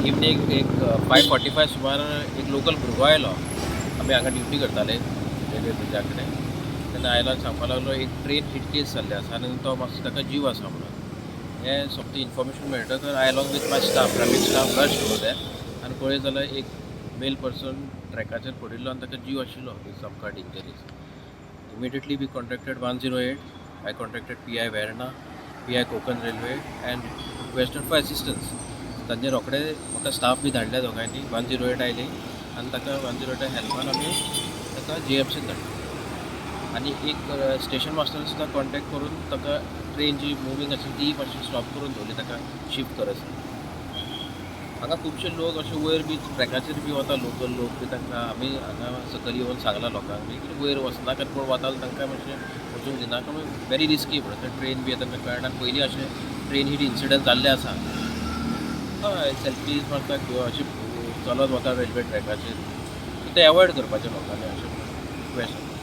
Evening एक 5:45 सुमार एक लोकल भुरगो आयलो. आमी हांगा ड्युटी करताले रेल्वे ब्रिजा कडेन. तेन्ना आयलो आनी सांगपाक लागलो, एक ट्रेन हिट केस जाल्ली आसा आनी तो मातसो ताका जीव आसा म्हणून. हें सोमतें information मेळटकर I, along with my staff, traffic staff, rush over there आनी पळयत जाल्यार एक मेल पर्सन ट्रॅकाचेर पडिल्लो आनी ताका जीव आशिल्लो with some cut injuries. Immediately we contacted 108. I contacted PI Verna, PI Konkan Railway and requested for assistance. तांचे रोखडे म्हाका स्टाफ बी धाडले दोगांयनी. 108 आयली आनी ताका 108 हेल्पान आमी ताका जीएमसीन धाडलो आनी एक स्टेशन मास्टर सुद्दां कॉन्टेक्ट करून ताका ट्रेन जी मुवींग आशिल्ली ती मातशी स्टॉप करून दवरली, ताका शिफ्ट करसर. हांगा खुबशे लोक अशे वयर बी ट्रॅकाचेर बी वता, लोकल लोक बी. तांकां आमी हांगा सकयल येवन सांगलां लोकांक बी की वयर वचनाकात. कोण वता जाल्यार तांकां मातशें वचूंक दिनाका, व्हेरी रिस्की म्हणून. थंय ट्रेन बी येता, तांकां कळना. पयलीं अशें ट्रेन हीट इन्सिडंट जाल्ले आसा. हय, सेल्फीज मारता किंवा अशें चलत वता रेल्वे ट्रॅकाचेर. ते एवॉयड करपाचें लोकांनी अशें रिक्वेस्ट.